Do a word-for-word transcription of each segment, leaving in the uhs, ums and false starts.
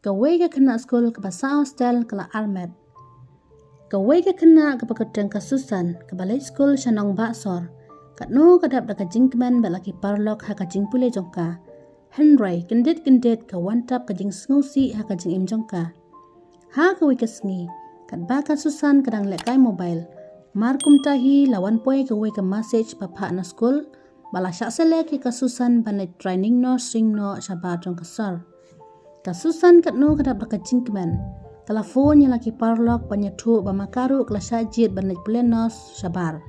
Kawei ka khynnah skul kaba sah hostel ka la armet. Kawei ka khynnah kaba kyrteng ka Susan, kaba leit skul sha Nongbahsor. Katno ka dap da ka jingkmen bad la ki paralok ha ka jingpule jong ka. Hynrei kyndit kyndit ka wan tap ka jingsngewsih ha ka jingim jong ka. Ha kawei ka sngi, katba ka Susan ka dang lehkai mobile, mar kumta hi la wan poi kawei ka message ba phah na skul, ba la shah select ïa ka Susan ban leit training nursing noh shabar jong ka sor. Ka Susan katno ka dap da ka jingkmen. Ka la phone ïa la ki paralok ban ïathuh ba ma ka ruh ka la shah jied ban leit pule nurse shabar.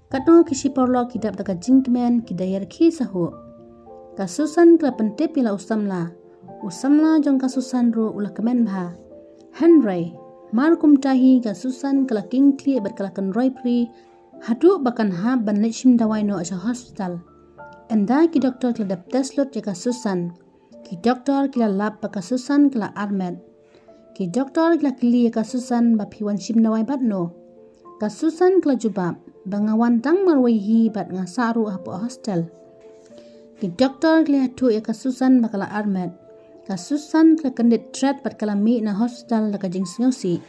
Katno ki shi paralok ki dap da ka jingkmen, ki da ïarkhie sahuh. Ka Susan ka la pyntip ïa la u samla. U samla jong ka Susan ruh u la kmen bha. Hynrei, mar kumta hi ka Susan ka la kynkhlieh bad ka la kynroi pyrshah, haduh ba kan hap ban leit shim dawai noh sha hospital. Ynda ki doktor ki la dep test lut ïa ka Susan. Ki doktor ki la lap ba ka Susan ka la armet. Ki doktor ki la kylli ïa ka Susan ba phi wan shim dawai bad no. Ka Susan ka la jubab, ba nga wan tang marwei hi bad nga sah ruh hapoh hostel. Ki doktor ki la ïathuh ïa ka Susan ba ka la armet. Ka Susan ka la kyndit tret bad ka la mih na hospital da ka jingsngewsih.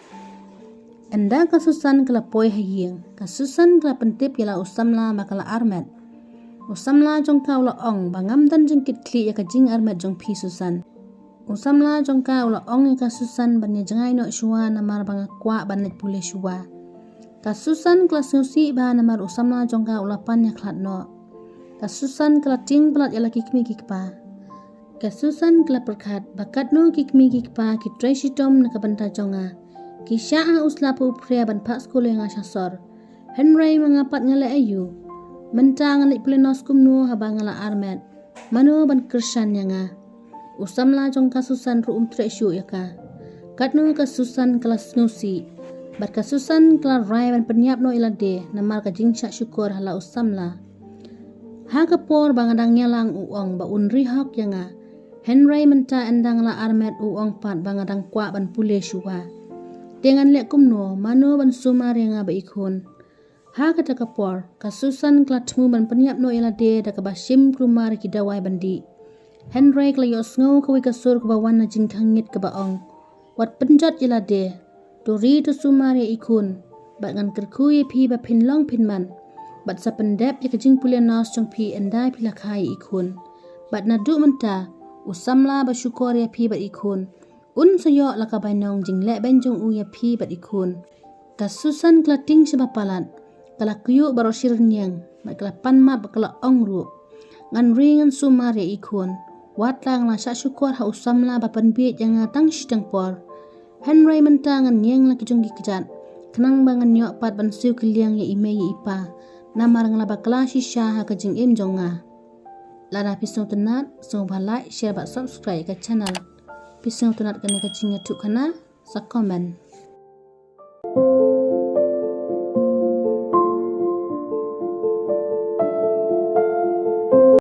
Ynda ka Susan ka la poi ha ïing, ka Susan ka la pyntip ïa la u samla ba ka la armet. U samla jong ka u la ong ba ngam don jingkitkhlieh ïa ka jingarmet jong phi Susan. U samla jong ka u la ong ïa ka Susan ban ïa jngai noh shuwa namar ba nga kwah ban leit pule shuwa. Ka Susan ka la sngewsih bha namar u samla jong ka u la pan ïa khlad noh. Ka Susan ka la tieng palat ïa la ki kmie ki kpa. Ka Susan ka la pyrkhat ba katno ki kmie ki kpa ki trei shitom na ka bynta jong nga. Ki shah ha u slap u phria ban phah skul ïa nga sha sor. Hynrei ma nga pat nga leh aïu. Mynta nga leit pule nurse kumno haba nga la armet. Mano ban kyrshan ïa nga. U samla jong ka Susan ruh um treh shuh ïa ka. Katno ka Susan ka la sngewsih. Bad ka Susan ka la rai ban pynïap noh ïa lade namar ka jingshah shukor ha la u samla. Ha ka por ba nga dang ïalang u ong ba un ri hok ïa nga. Hynrei mynta ynda nga la armet u ong pat ba nga dang kwah ban pule shuwa. Te ngan leh kumno, mano ban sumar ïa nga ba i khun. Ha kata ka por, ka Susan ka la thmu ban pynïap noh ïa lade da kaba shim kulmar ki dawai ban dih. Hynrei ka la ïohsngew kawei ka sur kaba wan na jingkhangit kaba ong. Wat pynjot ïa lade. To ri to sumar ïa i khun. Bad ngan kyrkhu ïa phi ba phin long phin man. Bad sa pyndep ïa ka jingpule nurse jong phi ynda phi la kha ïa i khun. Bad naduh mynta, u samla ba shukor ïa phi bad i khun. Un sa ïoh la ka bainong jingleh beiñ jong u ïa phi bad i khun. Ka Susan ka la tieng shaba palat. Ka la kyiuh baroh shi rynïeng. Bad ka la pan map bad ka la ong ruh. Ngan ri ngan sumar ïa i khun. Wat la nga la shah shukor ha u samla ba pynbieit ïa nga tang shiteng por. Hynrei mynta ngan ïeng la ki jong ki kjat. Khnang ba ngan ïoh pat ban siew kylliang ïa i mei ïa i pa. Namar nga la bakla shisha ha ka jingim jong nga. Lada phi sngewtynnat, sngewbha like, share bad subscribe ïa ka channel. Phi sngewtynnat kane ka jingïathuhkhana, sa comment.